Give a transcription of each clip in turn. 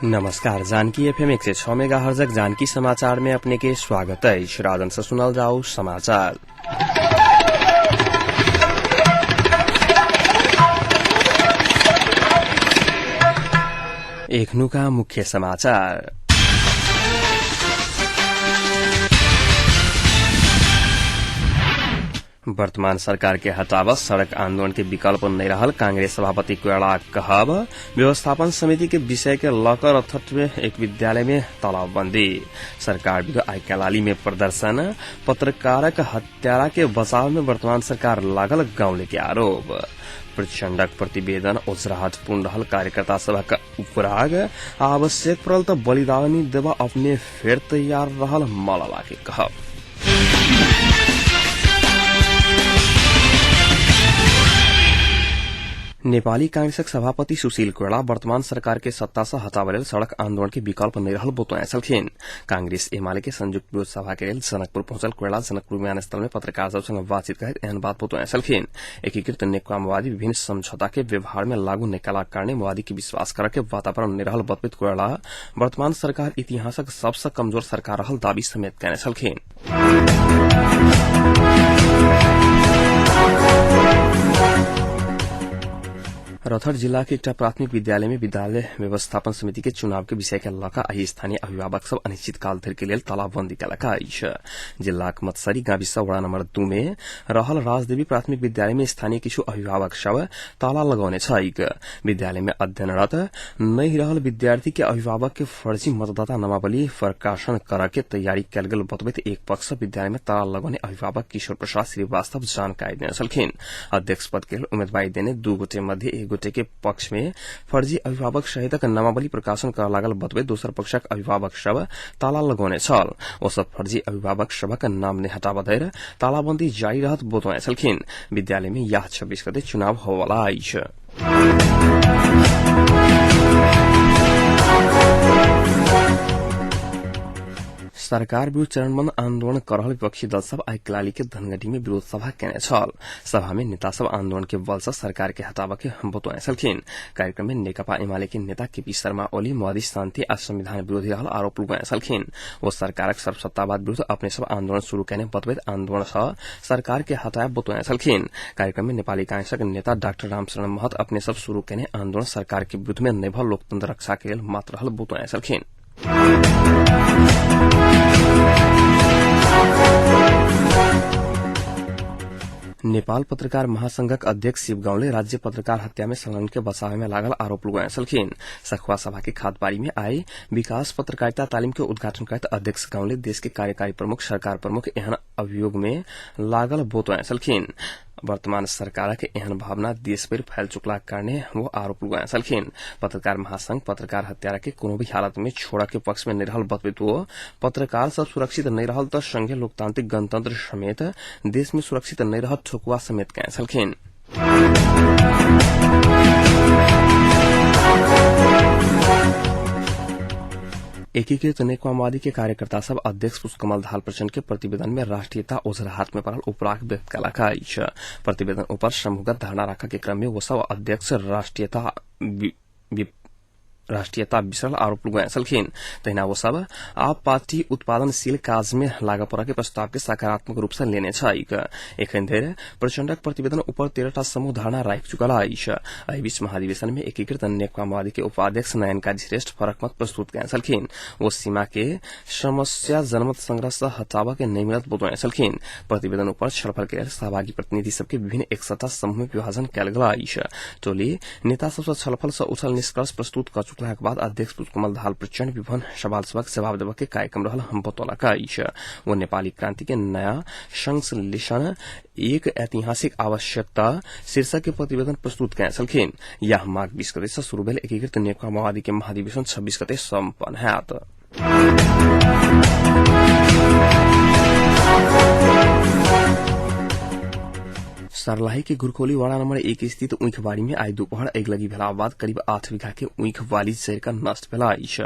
नमस्कार, Janaki FM 106 mega हर्जक Janaki समाचार में अपने के स्वागत अछि। राजन से सुनल जाओ समाचार। एखनुका मुख्य समाचार। वर्तमान सरकार के हटाव सड़क आंदोलन के विकल्प नहीं रहल कांग्रेस सभापति कोइराला कहब। व्यवस्थापन समिति के विषय के लकर रथट में एक विद्यालय में तालाबंदी। सरकार विरुद्ध आइ कैलाली में प्रदर्शन। पत्रकारक हत्यारा के बचाव में वर्तमान सरकार लागल गांवले के आरोप। प्रचण्डक प्रतिवेदन ओझराहटपूर्ण रहल कार्यकर्ता सभक उपराग। आवश्यक पड़ल त बलिदानी देवा अपने फेर तैयार रहल मलाला के कहब। नेपाली कांग्रेसक सभापति सुशील कोइराला वर्तमान सरकार के सत्ता से हटावे लेल सड़क आंदोलन के विकल्प नहीं रहल बतौने छलखिन। कांग्रेस एमाले के संयुक्त विरोध सभा के लेल जनकपुर पहुंचल कोइराला जनकपुर विमानस्थल में पत्रकार सब संग बातचीत करैत एहन बात बतौने छलखिन। एकीकृत नेकपा माओवादी विभिन्न समझौता के व्यवहार में लागू नहि कयलाक कारणे माओवादी के विश्वास करऽ के वातावरण नहि रहल बतबैत कोइराला वर्तमान सरकार इतिहासक सबसँ कमजोर सरकार रहल दावी समेत कयने छलखिन। रौतहट जिला के एकटा प्राथमिक विद्यालय में विद्यालय व्यवस्थापन समिति के चुनाव के विषय के लऽ कऽ आइ स्थानीय अभिभावक सब अनिश्चित काल धरि के लेल तालाबंदी कयलक अछि। जिलाक मत्सरी गाविस वड़ा नंबर 2 में रहल राजदेवी प्राथमिक विद्यालय में स्थानीय किछु अभिभावक सब ताला लगौने छैक। विद्यालय में अध्ययनरत नहि रहल विद्यार्थी के अभिभावक के फर्जी मतदाता नामावली प्रकाशन करऽ के तैयारी कयल गेल बतबैत एक पक्ष सँ विद्यालय में ताला लगौने अभिभावक किशोर प्रसाद श्रीवास्तव जानकारी देने छलखिन। अध्यक्ष पद के लेल उम्मीदवारी देने 2 गोटे मध्य एक गोटे के पक्ष में फर्जी अभिभावक सहितक नामावली प्रकाशन करऽ लागल बतबैत दोसर पक्षक अभिभावक सब ताला लगौने छल। ओ सब फर्जी अभिभावक सभक नाम नहि हटाबऽ धरि तालाबंदी जारी रहत बतौने छलखिन। विद्यालय में याह 26 गते चुनाव होबयवला अछि। सरकार विरूद्ध चरणबद्ध आंदोलन कर रहल विपक्षी दल सब आइ कैलाली के धनगढ़ी में विरोध सभा केने छल। सभा में नेता सब आंदोलन के बल से सरकार के हटाबऽ के बतौने छलखिन। कार्यक्रम में नेकपा एमाले के नेता केपी शर्मा ओली माओवादी शांति आ संविधान विरोधी रहल आरोप लगौने छलखिन। ओ सरकारक सर्वसत्तावाद विरूद्ध अपने सब आंदोलन शुरू केने बतबैत आंदोलन सँ सरकार के हटायब बतौने छलखिन। कार्यक्रम में नेपाली कांग्रेसक नेता डाक्टर रामशरण महत अपने सब शुरू केने आंदोलन सरकार के विरूद्ध में नहि भऽ लोकतंत्र रक्षा के लेल मात्र रहल बतौने छलखिन। नेपाल पत्रकार महासंघक अध्यक्ष शिव गाउँले राज्य पत्रकार हत्या में संलग्न के बचावे में लागल आरोप लगौने छलखिन। सखुआ सभा के खादबाड़ी में आइ विकास पत्रकारिता तालिम के उद्घाटन करैत अध्यक्ष गाउँले देश के कार्यकारी प्रमुख सरकार प्रमुख एहन अभियोग में लागल बतौने छलखिन। वर्तमान सरकारक एहन भावना देश भरि फैल चुकलाक कारणे वो आरोप लगौने छलखिन। पत्रकार महासंघ पत्रकार हत्यारा के कोनो भी हालत में छोड़ऽ के पक्ष में नहि रहल बतबैत ओ पत्रकार सब सुरक्षित नहि रहल तऽ संघीय लोकतांत्रिक गणतंत्र समेत देश में सुरक्षित नहि रहत ठोकुआ समेत कयने छलखिन। एकीकृत नेकपा माओवादी के कार्यकर्ता सब अध्यक्ष पुष्पकमल दाहाल प्रचण्ड के प्रतिवेदन में राष्ट्रीयता ओझराहाट में पड़ल उपराग व्यक्त कयलक अछि। प्रतिवेदन ऊपर समूहगत धारणा राखऽ के क्रम में ओ सब अध्यक्ष राष्ट्रीयता बिसरल आरोप लगौने छलखिन। तहिना ओ सब आब पार्टी उत्पादनशील काज में लागऽ पड़ऽ के प्रस्ताव के सकारात्मक रूप से लेने छैक। एखन धरि प्रचण्डक प्रतिवेदन ऊपर 13टा समूह धारणा राखि चुकल अछि। एहि बीच महाधिवेशन में एकीकृत नेकपा माओवादी के उपाध्यक्ष नयनकाजी श्रेष्ठ फरक मत प्रस्तुत कयने छलखिन। ओ सीमा के समस्या जनमत संग्रह सँ हटाबऽ के नहि मिलत बतौने छलखिन। प्रतिवेदन ऊपर छलफल के लेल सहभागी प्रतिनिधि सबके विभिन्न 61 समूह में विभाजन कयल गेल अछि। टोली नेता सबसँ छलफल सँ उठल निष्कर्ष प्रस्तुत कऽ चुकलाक बाद अध्यक्ष पुष्पकमल दाहाल प्रचण्ड विभिन्न सवाल सभक जवाब देबऽ के कार्यक्रम रहल हम बतौलक अछि। ओ नेपाली क्रांति के नया संश्लेषण एक ऐतिहासिक आवश्यकता शीर्षक के प्रतिवेदन प्रस्तुत कयने छलखिन। यह माघ 20 गते सँ शुरू भेल एकीकृत नेकपा माओवादी के महाधिवेशन 26 गते सम्पन्न हैत। सर्लाही के घुरखोली वाड़ा नंबर 1 स्थित ऊखबाड़ी में आई दोपहर अगिलगी भेला बाद करीब 8 बीघा के ऊख वाली जरि कऽ नष्ट भेला अछि।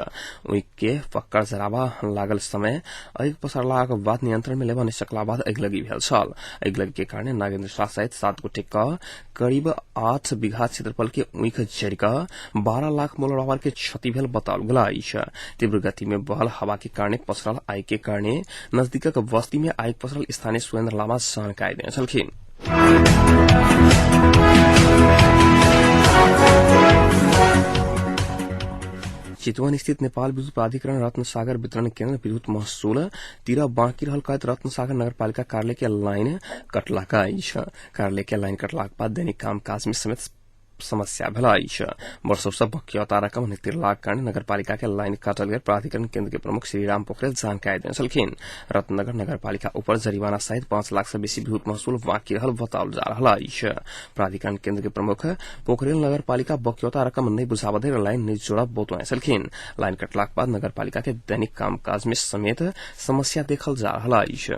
ऊख के पक्कर जराबा लागल समय अगि पसरलाक बाद नियंत्रण में लेबऽ नहि सकला बाद अगिलगी भेल छल। अगिलगी के कारण नागेन्द्र शाह सहित 7 गोटे क करीब 8 बीघा क्षेत्रफल के ऊख जरि कऽ 12 लाख मोलरावर के क्षति भेल बताओल गेल अछि। तीव्र गति में बहल हवा के कारण पसरल आगि के कारण नजदीकक बस्ती में आगि पसरल स्थानीय सुरेन्द्र लामा जानकारी देने छलखिन। चितवन स्थित नेपाल विद्युत प्राधिकरण रत्नसागर वितरण केन्द्र विद्युत महसूल तीर बाँकी रहल कहैत रत्नसागर नगरपालिका कार्यालय के लाइन कटलक अछि। कार्यालय के लाइन कटलाक बाद दैनिक कामकाज में समेत समस्या भेल अछि। वर्षौ सँ बक्यौता रकम नहि तिरलाक कारण नगरपालिका के लाइन काटल गेल प्राधिकरण केन्द्र के प्रमुख श्रीराम पोखरेल जानकारी देने छलखिन। रत्नगर नगरपालिका ऊपर जरिमाना सहित 5 लाख से बेसी विद्युत महसूल बाँकी रहल बताओल जा रहल अछि। प्राधिकरण केन्द्र के प्रमुख पोखरेल नगरपालिका बक्यौता रकम नहि बुझाबऽ धरि लाइन नहि जोड़ब बतौने छलखिन। लाइन कटलाक बाद नगरपालिका के दैनिक कामकाज में समेत समस्या देखल जा रहल अछि।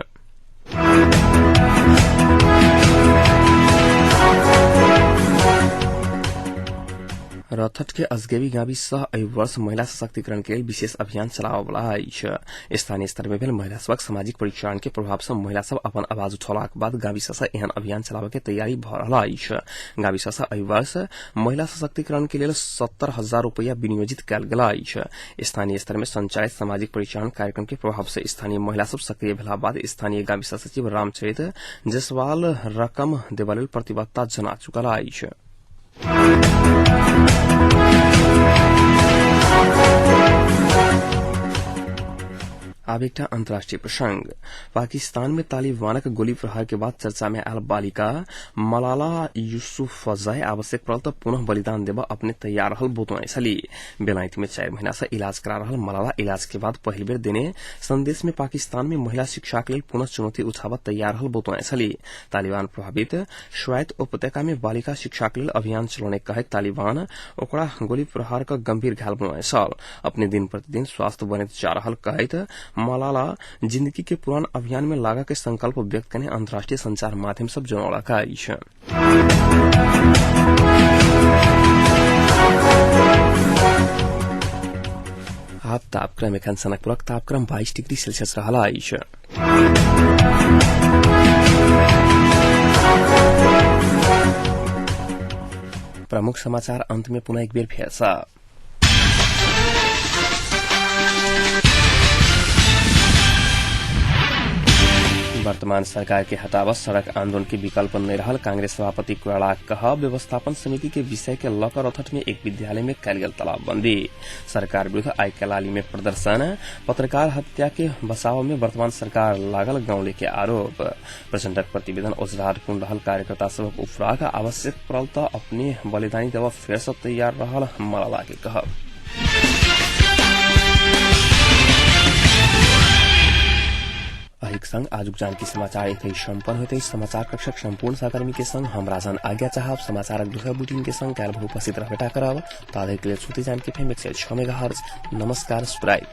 रथट के अजगेबी गावी सह एहि वर्ष महिला सशक्तिकरण के लेल विशेष अभियान चलाबय वाला अछि। स्थानीय स्तर में भेल महिला सभक सामाजिक परिचालन के प्रभाव सँ महिला सब अपन आवाज उठौलाक बाद गाविसा सँ एहन अभियान चलाबय के तैयारी भऽ रहल अछि। गाविसा सँ एहि वर्ष महिला सशक्तिकरण के लेल 70,000 रुपया विनियोजित कयल गेल अछि। स्थानीय स्तर में संचालित सामाजिक परिचालन कार्यक्रम के प्रभाव से स्थानीय महिला सब सक्रिय भेला बाद स्थानीय गाविसा सचिव रामचरित जायसवाल रकम देबा लेल प्रतिबद्धता जना चुकल अछि। आब एकटा अंतर्राष्ट्रीय प्रसंग। पाकिस्तान में तालिबानक गोली प्रहार के बाद चर्चा में आयल बालिका मलाला यूसुफजई आवश्यक पड़ल तऽ पुनः बलिदान देबऽ अपने तैयार रहल बतौने छली। बेलायत में 4 महीना से इलाज करा रहल मलाला इलाज के बाद पहिल बेर देने संदेश में पाकिस्तान में महिला शिक्षा के लेल पुनः चुनौती उठाबऽ तैयार रहल बतौने छली। तालिबान प्रभावित स्वायत्त उपत्यका में बालिका शिक्षा के लेल अभियान चलौने कहैत तालिबान ओकरा गोली प्रहार कऽ गंभीर घायल बनौने छल। अपने दिन प्रतिदिन स्वास्थ्य बनैत जा रहल कहैत मलाला जिंदगी के पुरान अभियान में लागऽ के संकल्प व्यक्त कने अंतर्राष्ट्रीय संचार माध्यम सब जनौलक अछि। आब तापक्रम एखन सनकपुरक तापक्रम 22 डिग्री सेल्सियस रहल अछि। प्रमुख समाचार अंत में पुनः एक बेर फेर सँ। वर्तमान सरकार के हटाव सड़क आंदोलन के विकल्प नहीं रहल कांग्रेस सभापति कोइराला कह व्यवस्थापन समिति के विषय के लकर रौतहट में एक विद्यालय में कयल गेल तालाबंदी। सरकार विरुद्ध आइ कलाली में प्रदर्शन। पत्रकार हत्या के बचाव में वर्तमान सरकार लागल गाउँले के आरोप। प्रचण्डक प्रतिवेदन ओझराहटपूर्ण रहल कार्यकर्ता सभक उपराग आवश्यक पड़ल तऽ अपने बलिदानी देबऽ फेर सँ तैयार रहल मलाला के कहब। एहिक संग आजुक जानकी समाचार एतहि सम्पन्न होइत अछि। समाचार कक्षक सम्पूर्ण सहकर्मी के संग हम राजन आज्ञा चाहब। समाचारक दोसर बुलेटिन के संग काल्हि उपस्थित रहबेटा करब। ताधरि के लेल सुनते जानकी एफएम 106 मेगाहर्ट्ज। नमस्कार, शुभरात्रि।